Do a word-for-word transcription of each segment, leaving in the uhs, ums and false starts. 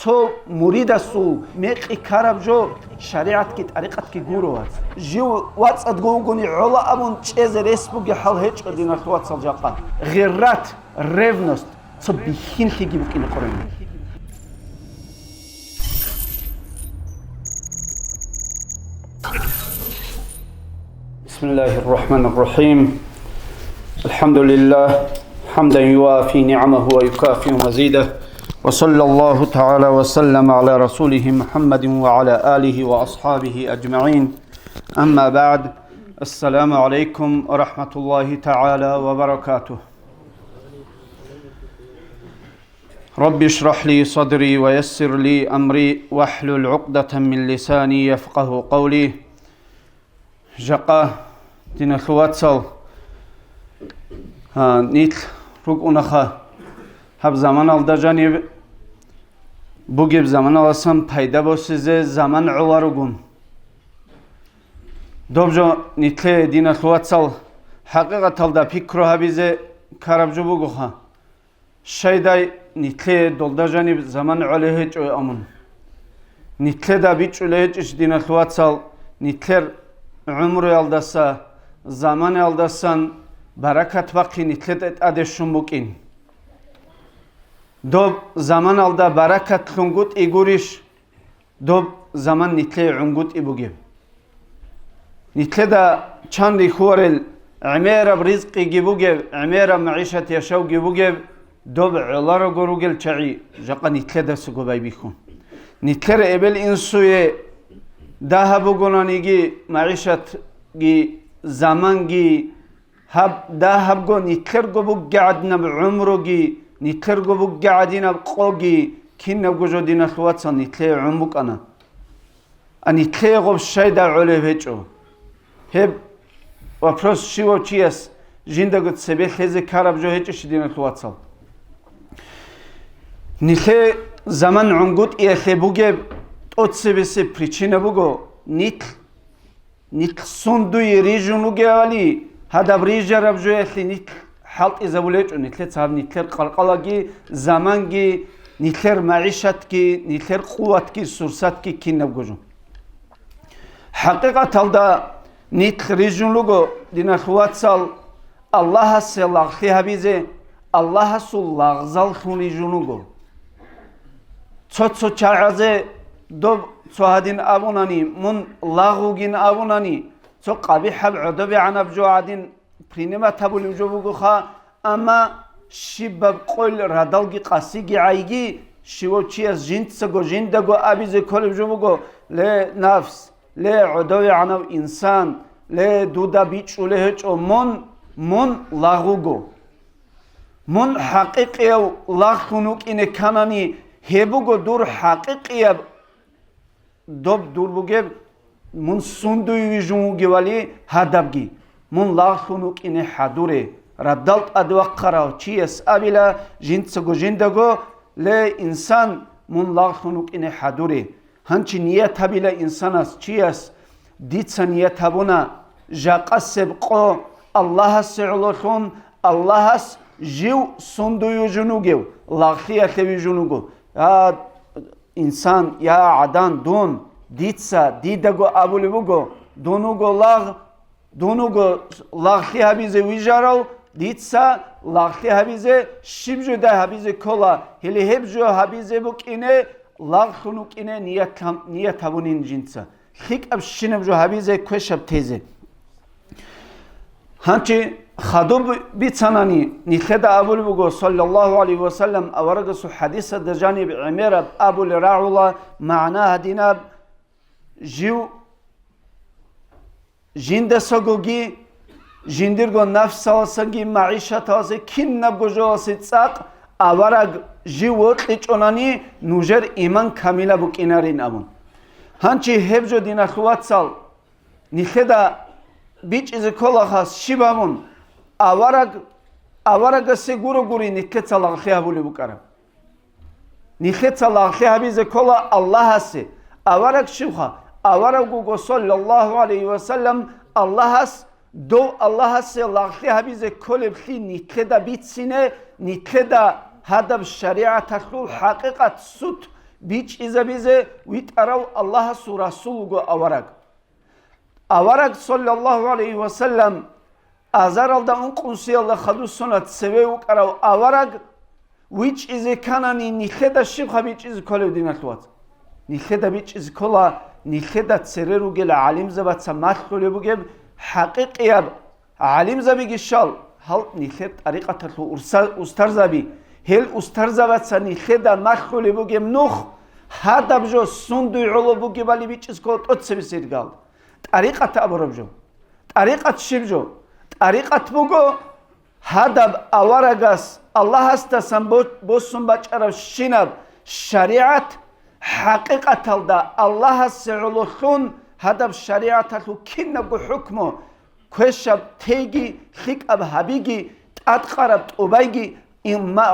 Цо муридасул мекъи ккараб жо шаригӀатги тӀарикъатги гуро, вац. Жив вацӀцӀадго вугони гӀола абун чӀезе рес бугеб хӀал гьечӀо, диналъул вацал, жакъа. Гъеррат, ревность, цо бихьинлъиги букӀине къоролин. بسم الله الرحمن الرحيم. الحمد لله، حمدا يوافي نعمه ويكافئ مزيده. وصلى الله تعالى وسلم على رسوله محمد وعلى آله وأصحابه أجمعين. أما بعد. السلام عليكم ورحمة الله تعالى وبركاته. رب اشرح لي صدري ويسر لي أمري واحلل عقدة من لساني يفقه قولي. Жакъа, диналъул вацал, а, нилъ рукӀунаха гьаб заманалда жаниб бугеб заманаласан пайда босизе заман гӀоларугун. Доб жо нилъее, диналъул вацал, хӀакъикъаталда пикру гьабизе ккараб жо бугоха. Щайдай нилъее долда жаниб заман гӀолеб гьечӀо абун. Нилъеда бичӀчӀулеб гьечӀищ, диналъул вацал, нилъер гӀумруялдаса, заманалдасан баракат бахъи нилъеда тӀаде щун букӀин. Доб заманалда баракат лъунгутӀи гурищ? Доб заман нилъее гӀунгутӀи бугеб. Нилъеда чан рихьуларел, гӀемераб ризкъиги бугеб, гӀемераб магӀишат яшавги бугеб, доб гӀоларого ругел чагӀи жакъа нилъедасаго байбихьун. Нилъер эбел-инсуе дагьаб бугонаниги, магӀишатги, заманги, гьаб дагьабго нилъерго бугеб гӀадинаб гӀумруги, нилъерго бугеб гӀадинаб къоги, кинабго жо, диналъул вацал, нилъее гӀун букӀана. А нилъее гъоб щайда гӀолеб гьечӀо? Гьеб вопрос щивав чияс жиндаго цебе лъезе ккараб жо гьечӀищ, диналъул вацал? Нилъее заман гӀунгутӀиялъе бугеб тӀоцебесеб причина буго, нилъ Нилъ сундуе рижун ругевали, гьадаб рижараб жоялъе нилъ хӀалтӀизабулечӀо, нилъеца гьаб нилъер къаркъалаги, заманги, нилъер магӀишатги, нилъер къуватги, сурсатги кинабго жо. ХӀакъикъаталда нилъ рижун руго, диналъул вацал, Аллагьасе лагълъи гьабизе, Аллагьасул лагъзал лъун рижун руго. Цо-цо чагӀазе доб цо гьадин абунани, мун лагъ вугин абунани, цо къабихӀаб гӀодобегӀанаб жо гьадин принимать гьабулев жо бугоха, амма щибаб къойил радалги къасиги гӀайги, щивав чияс жинцаго жиндаго абизе кколеб жо буго: «Ле, нафс, ле, гӀодовегӀанав инсан, ле, дуда бичӀчӀулеб гьечӀо мун, мун лагъ вуго». Мун хӀакъикъияв лагълъун вукӀине кканани, гьеб буго дур хӀакъикъияб доб дур бугеб, мун сундуй вижун вугевали гьадабги, мун лагълъун вукӀине хӀадуре. Радал тӀадвахъарав чияс абила жинцаго жиндаго: «Ле, инсан, мун лагълъун вукӀине хӀадуре». Гьанчи ният гьабила инсанас, чияс: «Дица ният гьабуна жакъасеб къо Аллагьасе гӀололъун, Аллагьас жив сундуй вижун вугев, лагълъиялъе вижун вуго». Я инсан, я гӀадан, дун, дица, дидаго абулеб буго: «Дун вуго лагъ, дун вуго лагълъи гьабизе вижарав, дица лагълъи гьабизе щиб жодай гьабизе ккола, гьеле гьеб жо гьабизе букӀине, лагълъун вукӀине ният гьам-, ният гьабунин жинца. ЛъикӀабщинаб жо гьабизе, квешаб тезе». Гьанчи хадуб бицанани, нилъеда абулеб буго, саллаллагьу гӀалайгьи ва саллам, аварагасул хӀадисалда жаниб гӀемераб абулеб рагӀула магӀна гьадинаб: жив жиндасагоги, жиндирго нафсаласаги, магӀишаталасе, кинабго жоялъе цӀакъ авараг жив вокьичӀонани, нужер иман камила букӀинарин абун. Гьанчи гьеб жо, диналъул вацал, нилъеда бичӀчӀизе кколаха щиб абун, авараг, аварагасе гуро гури нилъеца лагълъи гьабулеб букӀараб. Нилъеца лагълъи гьабизе ккола Аллагьасе. Авараг щивха? Авараг вуго, саллаллагьу гӀалайгьи ва саллам, Аллагьас, дов Аллагьасе лагълъи гьабизе кколеблъи нилъеда бицине, нилъеда гьадаб шаригӀаталъул хӀакъикъат сут бичӀчӀизабизе витӀарав Аллагьасул Расул вуго авараг. Авараг, саллаллагьу гӀалайгьи ва саллам, азаралда ункънусиялда хадусуна цеве вукӀарав авараг вичӀчӀизе кканани, нилъеда щибха бичӀчӀизе кколев, диналъул вацал? Нилъеда бичӀчӀизе ккола, нилъеда цере ругел гӀалимзабаца малъулеб бугеб хӀакъикъияб гӀалимзабиги щал, гьал нилъер тӀарикъаталъул урса-, устарзаби, гьел устарзабаца нилъеда малъулеб бугеб нух, гьадаб жо сундуй гӀоло бугебали бичӀчӀизе ккола тӀоцебесеб иргалда. ТӀарикъат абураб жо. ТӀарикъат щиб жо? ТӀарикъат буго гьадаб аварагас Аллагьасдасан бо-, босун бачӀарабщинаб шаригӀат, хӀакъикъаталда Аллагьасе гӀололъун гьадаб шаригӀаталъул кинабго хӀукму, квешаб тейги, лъикӀаб гьабиги, тӀадкъараб тӀубайги, ин-, ма-,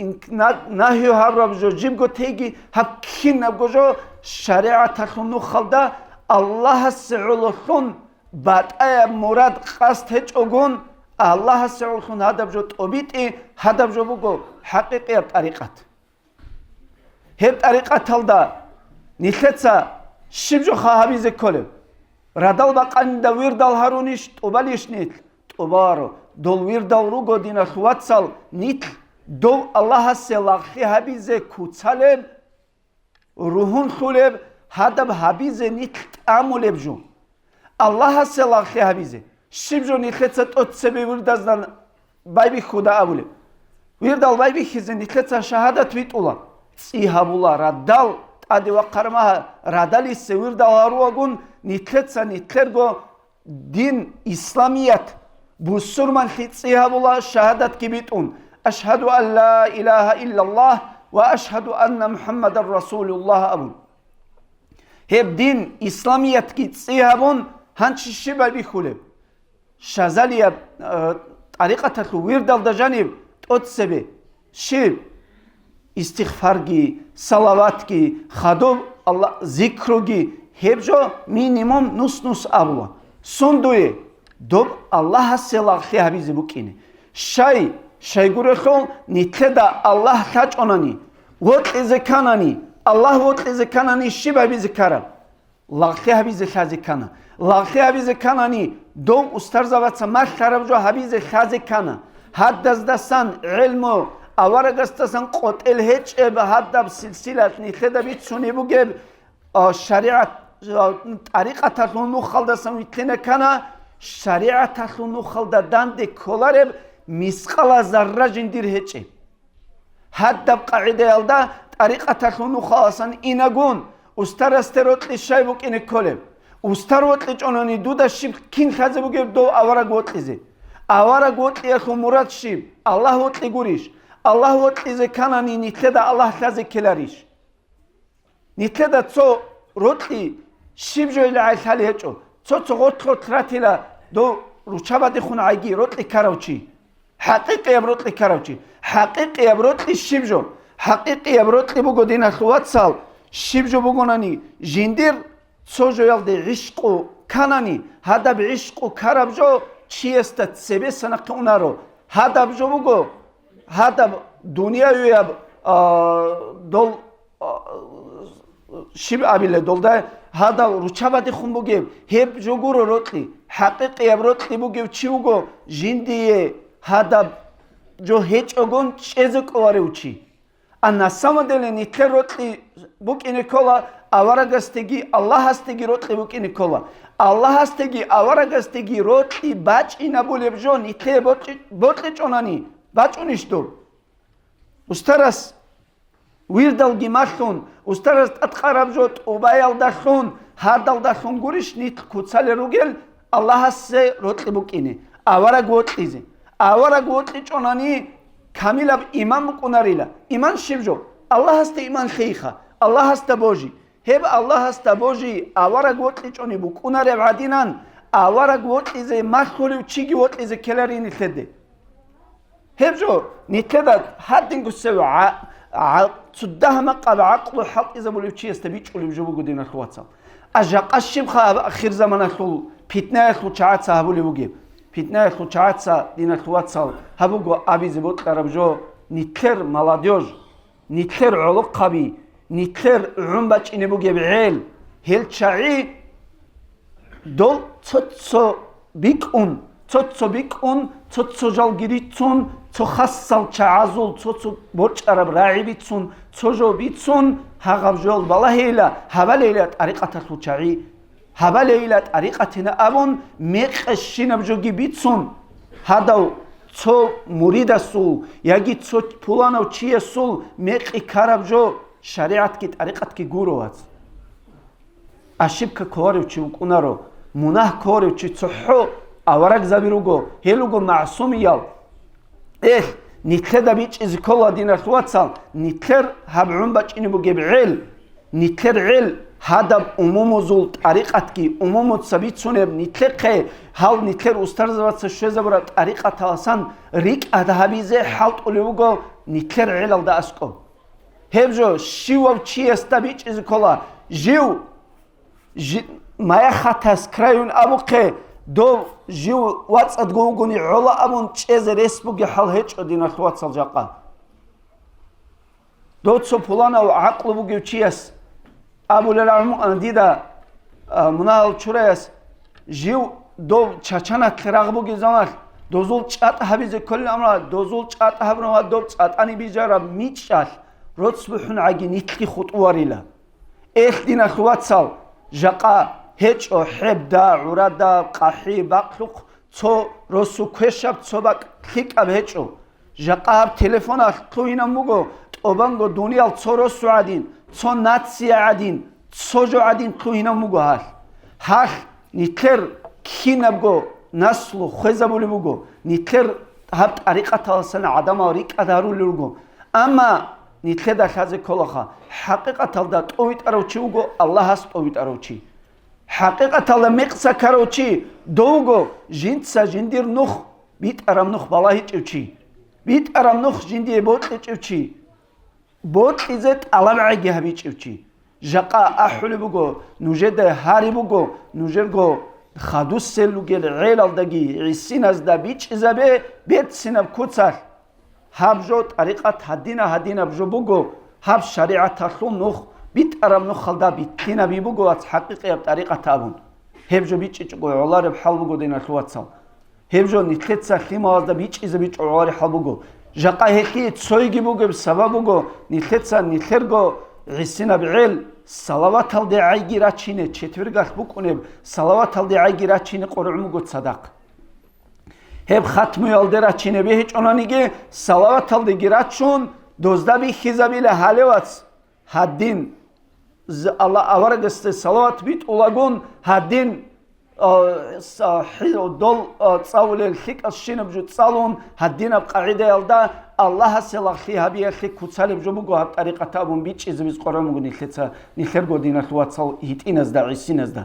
ин-, на-, нагью гьарураб жо жибго тейги, гьаб кинабго жо шаригӀаталъул нухалда Аллагьасе гӀололъун батӀаяб мурад-къасд гьечӀогун, Аллагьасе гӀололъун гьадаб жо тӀобитӀи, гьадаб жо буго хӀакъикъияб тӀарикъат. Гьеб тӀарикъаталда нилъеца щиб жоха гьабизе кколеб? Радал бакъанида вирдал гьарунищ, тӀубалищ нилъ? ТӀубаро. Дол вирдал руго, диналъул вацал, нилъ дов Аллагьасе лагълъи гьабизе куцалеб, ругьунлъулеб, гьадаб гьабизе нилъ тӀамулеб жо. Аллагьасе лагълъи гьабизе. Щиб жо нилъеца тӀоцебе вирдазда байбихьуда абулеб? Вирдал байбихьизе нилъеца шагьадат битӀула, цӀи гьабула, радал, тӀаде вахъараб мехалъ радалисе вирдал гьарулагун, нилъеца нилъерго дин, исламият, бусурманлъи цӀи гьабула, шагьадатги битӀун: «Ашгьаду ан ла илагьа иллаллагь ва ашгьаду анна МухӀаммадан расулуллагь», – абун. Гьеб дин, исламиятги цӀи гьабун, гьанчи щиб байбихьулеб? Шазалияб, э, тӀарикъаталъул вирдалда жаниб тӀоцебе щиб? Истигъфарги, салаватги, хадуб Алла-, зикруги, гьеб жо минимум нус-нус абула. Сундуе? Доб Аллагьасе лагълъи гьабизе букӀине. Щай, щайгурелъул нилъеда Аллагь лъачӀонани, вокьизе кканани, Аллагь вокьизе кканани щиб гьабизе ккараб? Лагълъи гьабизе лъазе ккана. Лагълъи гьабизе кканани, дов устарзабаца малъараб жо гьабизе лъазе ккана. Гьадаздасан гӀелму, аварагасдасан къотӀел гьечӀеб гьадаб силсилат нилъеда бицунеб бугеб, а, шаригӀат, а, тӀарикъаталъул нухалдасан вилълъина ккана, шаригӀаталъул нухалда данде кколареб мискъала зарра жиндир гьечӀеб. Гьадаб къагӀидаялда тӀарикъаталъул нухаласан инагун, устарасде рокьи щай букӀине кколеб? Устар вокьичӀонани, дуда щиб кин лъазе бугеб дов авараг вокьизе? Авараг вокьиялъул мурад щиб? Аллагь вокьи гурищ? Аллагь вокьизе кканани, нилъеда Аллагь лъазе ккеларищ? Нилъеда цо рокьи щиб жойилгӀай лъалеб гьечӀо. Цо-цо гъоркь-гъоркь ратила дов руччабадехун гӀайги рокьи ккарав чи. ХӀакъикъияб рокьи ккарав чи. ХӀакъикъияб рокьи щиб жо? ХӀакъикъияб рокьи буго, диналъул вацал, щиб жо бугонани, жиндир цо жоялде гӀишкъу кканани, гьадаб гӀишкъу ккараб жо чиясда цебесанахъе унаро. Гьадаб жо буго, гьадаб дуниявияб, а, дол, а, щиб абилеб, долда гьадал руччабадехун бугеб, гьеб жо гуро рокьи. ХӀакъикъияб рокьи бугев чи вуго, жиндие гьадаб жо гьечӀогун чӀезе кӀоларев чи. А на самом деле нилъер рокьи букӀине ккола аварагасдеги Аллагьасдеги рокьи букӀине ккола. Аллагьасдеги аварагасдеги рокьи бачӀинабулеб жо нилъее бокьи-, бокьичӀонани, бачӀунищ дур? Устарас вирдалги малъун, устарас тӀадкъараб жо тӀубаялдалъун, гьадалдалъун гурищ нилъ куцалел ругел Аллагьасе рокьи букӀине, авараг вокьизе. Авараг вокьичӀонани, камилаб иман букӀунарила. Иман щиб жо? Аллагьасде иман лъейха, Аллагьасда божи. Гьеб Аллагьасда божи авараг вокьичӀони букӀунареб гӀадинан, авараг вокьизе малъулев чиги вокьизе ккеларин нилъеде. Гьеб жо нилъеда гьадинго сев гӀа-, гӀа-, цо дагьа-макъаб гӀакълу хӀалтӀизабулев чиясда бичӀчӀулеб жо буго, диналъул вацал. А жакъа щибха гьаб ахирзаманалъул питнаялъул чагӀаца гьабулеб бугеб? Питнаялъул чагӀаца, диналъул вацал, гьаб буго абизе бокьараб жо: нилъер молодёжь, нилъер гӀолохъаби, нилъер гӀун бачӀине бугеб гӀел, гьел чагӀи дол цо-цо бикӀун, цо-цо бикӀун, цо-цо жалги рицун, цо хасал чагӀазул цо-цо борчӀараб рагӀи бицун, цо жо бицун, гьагъаб жол балагьейила, гьабалейила тӀарикъаталъул чагӀи. Гьабалейила тӀарикъатина абун, мекъи щинаб жоги бицун, гьадав цо муридасул яги цо пуланав чиясул мекъи ккараб жо шаригӀатги тӀарикъатги гуро, вац. Ошибка кколарев чи вукӀунаро, мунагь кколарев чи цохӀо аварагзаби руго, гьел руго магӀсумиял. Эх, нилъеда бичӀчӀизе ккола, диналъул вацал, нилъер гьаб гӀун бачӀине бугеб гӀел, нилъер гӀел гьадаб умумузул тӀарикъатги, умумуца бицунеб нилъехъе, гьал нилъер устарзабаца щвезабураб тӀарикъаталасан рикӀкӀад гьабизе хӀалтӀулев вуго нилъер гӀелалда аскӀоб. Гьеб жо, щивав чиясда бичӀчӀизе ккола, жив жи-, маяхатас краюн абухъе, дов жив вацӀцӀадго вугони гӀола абун чӀезе рес бугеб хӀал гьечӀо, диналъул вацал, жакъа. Дов цо пуланав гӀакълу бугев чияс абулел гӀумукъана дида, а, мунагьал чураяс, жив дов чачанатлъи рагъ бугеб заманалъ, дозул чӀатӀ гьабизе кколел амрула, дозул чӀатӀ гьабураб ва доб цӀатӀани бижараб мичӀалъ роцӀ бухӀун гӀаги нилъги хутӀуарила. Эх, диналъул вацал, жакъа гьечӀо хӀебда, гӀурада, къахӀи, бакълъухъ цо росу квешаб, цо бакӀ лъикӀаб гьечӀо. Жакъа гьаб телефоналъ лъугьинаб буго тӀубанго дуниял цо росу гӀадин, цо нация гӀадин, цо жо гӀадин лъугьинаб буго гьалъ. Гьалъ нилъер кинабго наслу хвезабулеб буго, нилъер гьаб тӀарикъаталасан гӀадамал рикӀкӀад гьарулел руго. Амма нилъеда лъазе кколаха, хӀакъикъаталда тӀовитӀарав чи вуго Аллагьас тӀовитӀарав чи. ХӀакъикъаталда мекъса ккарав чи дов вуго, жинца жиндир нух, битӀараб нух балагьичӀев чи, битӀараб нух жиндие бокьичӀев чи, бокьизе тӀалабгӀаги гьабичӀев чи. Жакъа ахӀулеб буго, нужеда гьариб буго, нужерго хадусел ругел гӀелалдаги гӀисиназда бичӀчӀизабе берцинаб куцалъ. Гьаб жо тӀарикъат гьадина-гьадинаб жо буго, гьаб шаригӀаталъул нух, битӀараб нухалда битлъинаби буго, вац, хӀакъикъияб тӀарикъат абун. Гьеб жо бичӀчӀичӀого гӀолареб хӀал буго, диналъул вацал. Гьеб жо нилъеца лъималазда бичӀчӀизе бичӀчӀого гӀолареб хӀал буго. Жакъа гьелъие цойги бугеб сабаб буго, нилъеца нилъерго гӀисинаб гӀел салаваталде гӀайги рачине, четвергалъ букӀунеб салаваталде гӀайги рачине къоргӀун буго цадахъ. Гьеб хатмуялде рачине бегьичӀонаниги, салаваталдеги рачун, дозда бихьизабила гьале, вац, гьадин, з-, Алла аварагасде салават битӀулагун, гьадин, а, с-, а, хӀи-, дол, а, цӀалулел лъикӀал щинаб жо цӀалун, гьадинаб къагӀидаялда Аллагьасе лагълъи гьабиялъе куцалеб жо буго гьаб тӀарикъат абун бичӀчӀизабиз къоргӀун буго нилъеца, нилъерго, диналъул вацал, гьитӀиназда, гӀисиназда.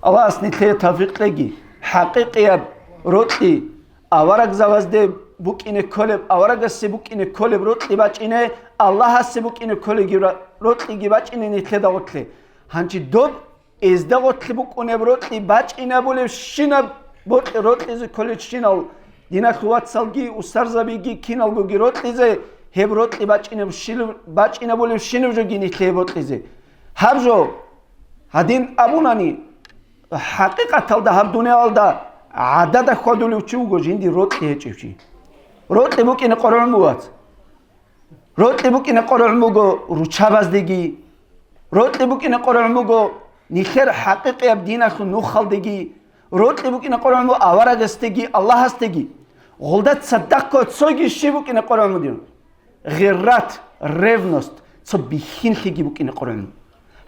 Аллагьас нилъее тавфикъ кьеги. ХӀакъикъияб рокьи, аварагзабазде букӀине кколеб, аварагасе букӀине кколеб рокьи бачӀине, Аллагьасе букӀине кколеги ра-, рокьиги бачӀине нилъеда гъорлъе. Гьанчи доб эзда гъорлъе букӀунеб рокьи бачӀинабулебщинаб бокьи рокьизе кколелщинал, диналъул вацалги, устарзабиги, киналгоги рокьизе, гьеб рокьи бачӀинаб щил-, бачӀинабулебщинаб жоги нилъее бокьизе. Гьаб жо, гьадин абунани, хӀакъикъаталда гьаб дуниялалда гӀадада хьвадулев чи вуго жиндир рокьи гьечӀев чи. Рокьи букӀине къоргӀун буго, вац. Рокьи букӀине къоргӀун буго руччабаздеги. Рокьи букӀине къоргӀун буго нилъер хӀакъикъияб диналъул нухалдеги. Рокьи букӀине къоргӀун буго аварагасдеги, Аллагьасдеги. Гъолда цадахъго цоги щиб букӀине къоргӀун бугеб? Гъиррат, ревность, цо бихьинлъиги букӀине къоргӀун.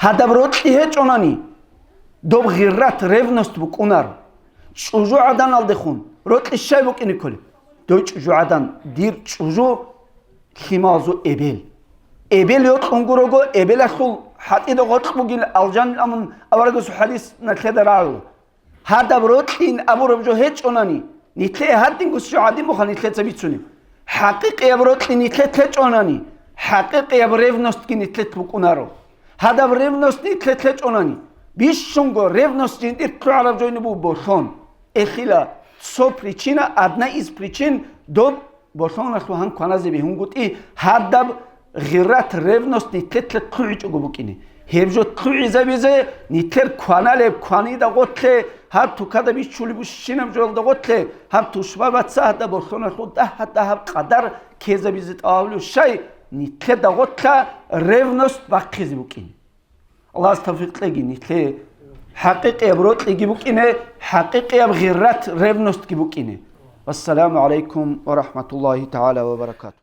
Гьадаб рокьи гьечӀонани, доб гъиррат, ревность букӀунар. ЧӀужугӀаданалдехун рокьи щай букӀине кколеб? Дой чӀужугӀадан, дир чӀужу лъималазул эбел. Эбел йокьун гурого, эбелалъул хӀатӀида гъоркь бугин алжан амун аварагасул хӀадис нилъеда рагӀула. Гьадаб рокьин абураб жо гьечӀонани, нилъее гьадинго жо гӀадин буха нилъеца бицунеб. ХӀакъикъияб рокьи нилъе лъечӀонани, хӀакъикъияб ревностьги нилъе букӀунаро. Гьадаб ревность нилъе лъечӀонани, бищунго ревность жиндир лъугӀараб жойни буго болъон. Эхила, цо причина, одна из причин, доб болъоналъул гьан кваназе бегьунгутӀи, гьадаб гъиррат, ревность нилъелъ лъугӀичӀого букӀине. Гьеб жо лъугӀизабизе нилъер кваналеб кванида гъорлъе, гьаб тукада бичулеб бущинаб жоялда гъорлъе, гьаб тушбабаца гьадаб болъоналъул дагьа-дагьаб къадар ккезабизе тӀалабулев щай, нилъеда гъорлъа ревность бахъизе букӀин. Аллагьас тавфикъ кьеги нилъее хӀакъикъияб рокьиги букӀине, хӀакъикъияб гъиррат, ревностьги букӀине. Вассаламу гӀалайкум ва рахӀматуллагьи тагӀала ва баракатугь.